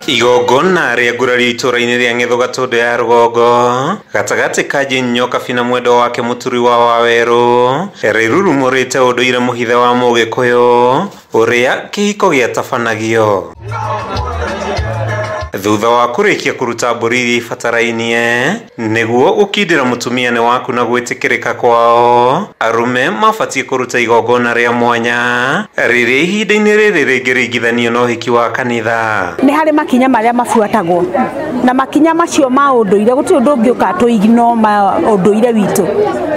Igongona rĩa ngurario itũra-inĩ rĩa Ng'etho Gatũndũ ya rũgongo gatagatĩ ka Jane Nyokabi na mwendwa wake Mũturi wa Wawerũ rĩrurumũrĩte ũndũire mũhithe wa Mũgĩkũyũ ũrĩa kĩhiko gĩatabanagio. Thutha wa kũrĩkia kũruta mbũri iria ibatarainie nĩguo gũkindĩra mũtumia nĩ waku na gwĩtĩkĩrĩka kwao, arũme mabatiĩ kũruta igongona rĩa mwanya rĩrĩa ihinda-inĩ rĩrĩ rĩngĩringithanio na ũhiki wa kanitha. Nĩ harĩ makinya marĩa mabuatagwo na makinya macio ma ũndũire, gũtirĩ ũndũ ũngĩũka tũignore ma ũndũire witũ,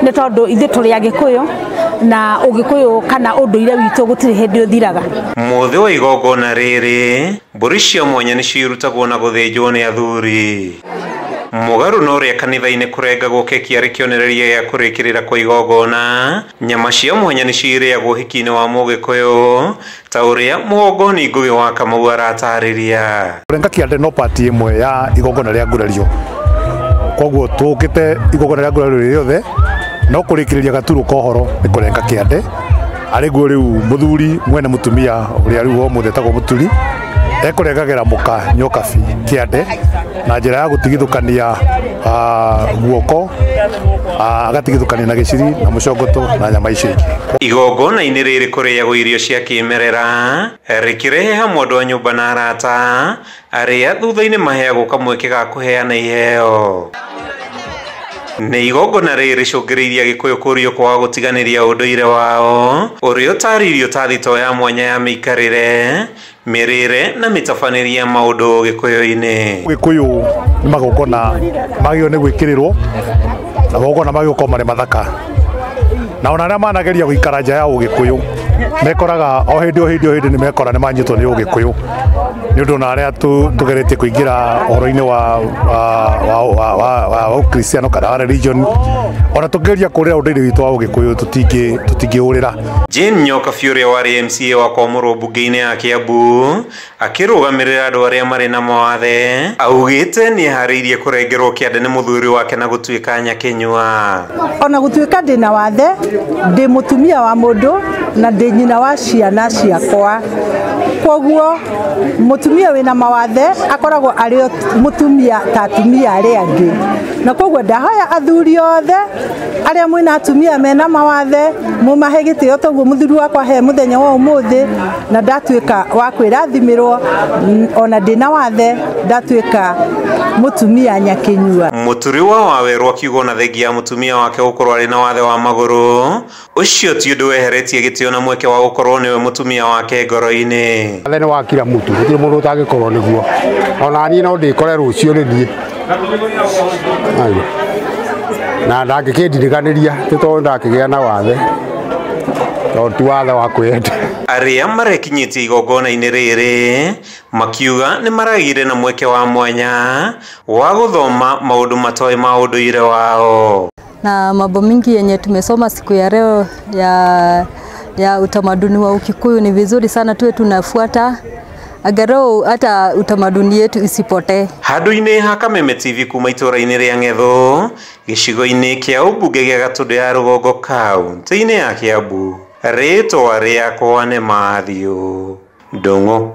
nĩ tondũ ithuĩ tũrĩ Agĩkũyũ na ũgĩkũyũ kana ũndũire witũ gũtirĩ hĩndĩ ũthiraga. Mũthĩ wa igongona rĩrĩ, mbũri cia mwanya nĩcio irutagwo na gũthĩnjwo nĩ athuri. Mũgarũ na ũrĩa kanitha-inĩ kũrengagwo keki arĩ kĩonereria gĩa kũrĩkĩrĩra kwa igongona, nyama cia mwanya nĩcio irĩagwo ũhiki-inĩ wa Mũgĩkũyũ ta ũrĩa Mũgongoni Ngũgĩ wa Kamau aratarĩria. Kũrenga kĩande no part ĩmwe ya igongona rĩa ngurario, koguo tũkĩte igongona rĩa ngurario rĩothe no kũrĩkĩrĩria gaturu ka ũhoro nĩ kũrenga kĩande, arĩguo rĩu mũthuri mwene mũtumia ũrĩa rĩu ũmũthĩ etagwo Mũturi ekũrengagĩra mũka Nyokabi kĩande na njĩra ya gũtigithũkania guoko, agatigithũkania na gĩciri na mũcongoto na nyama icio ingĩ. Igongona-inĩ rĩrĩ kũrĩagwo irio cia kĩmerera rĩkĩrehe hamwe andũ a nyũmba na arata arĩa thutha-inĩ maheagwo kamweke ga kũheana iheo. Nĩ igongona rĩrĩ rĩcũngĩrĩirie Agĩkũyũ kũrio kwaga gũtiganĩria ũndũire wao ũrĩa ũtarĩirio ta thitoo ya mwanya ya mĩikarĩre, mĩrĩre na mĩtabanĩrie ya maũndũ Gĩkũyũ-inĩ. Gĩkũyũ nĩ magongona magĩrĩirwo nĩ gwĩkĩrĩrwo na magongona magĩrĩirwo gũkorwo marĩ mathaka, na ona arĩa manageria gũikara nja ya ũgĩkũyũ mekoraga o hĩndĩ o hĩndĩ o hĩndĩ nĩ mekora nĩ manyitwo nĩ ũgĩkũyũ, nĩ ũndũ ona arĩa tũgeretie kũingĩra ũhoro-inĩ wa ũkristiano kana wa religion, ona tũngĩgeria kũrĩra ũndũire witũ wa ũgĩkũyũ tũtingĩũrĩra. Jane Nyokabi ũrĩa warĩ MCA wa Kwamũrwo mbunge-inĩ ya Kiambu akĩrũgamĩrĩra andũ arĩa marĩ na mawathe augĩte nĩeharĩirie kũrengerwo kĩande nĩ mũthuri wake na gũtuĩka nyakĩnyua. Ona gũtuĩka ndĩna wathe, ndĩ mũtumia wa mũndũ na ndĩ nyina wa ciana ciakwa, koguo mũtumia wĩna mawathe akoragwo arĩ mũtumia ta atumia arĩa angĩ, na koguo ndahoya athuri othe arĩa mwĩna atumia mena mawathe mũmahe gĩtĩo toguo mũthuri wakwa he mũthenya wa ũmũthĩ, na ndatuĩka wa kwĩrathimĩrwo ona ndĩna wathe ndatuĩka mũtumia nyakĩnyua. Mũturi wa Wawerũ akiuga ona thengia ya mũtumia wake gũkorwo arĩ na wathe wa magũrũ, ũcio ti ũndũ weheretie gĩtĩo na mweke wa gũkorwo nĩwe mũtumia wake ngoro-inĩ. Wathe nĩ wa kila mũtu, gũtirĩ mũndũ ũtangĩkorwo nĩguo, ona niĩ no ndĩkore rũciũ nĩ niĩ na ndangĩkĩndiriganĩria nĩ tondũ ndakĩgĩa na wathe, tondũ ti wathe wa kwĩyenda. Arĩa marekinyĩtie igongona-inĩ rĩrĩ makiuga nĩ maragĩire na mweke wa mwanya wa gũthoma maũndũ matoĩ ma ũndũire wao. Na mambo mingi yenye tumesoma siku ya leo ya utamaduni wa Ukikuyu ni vizuri sana tuwe tunafuata angalau hata utamaduni yetu isipotee. Handũ-inĩ ha Kameme TV kuma itũra-inĩ rĩa Ng'etho gĩcigo-inĩ kĩa ũmbunge gĩa Gatũndũ ya rũgongo kaũntĩ-inĩ ya Kiambu, rĩtwa rĩakwa nĩ Mathiũ Ndung'u.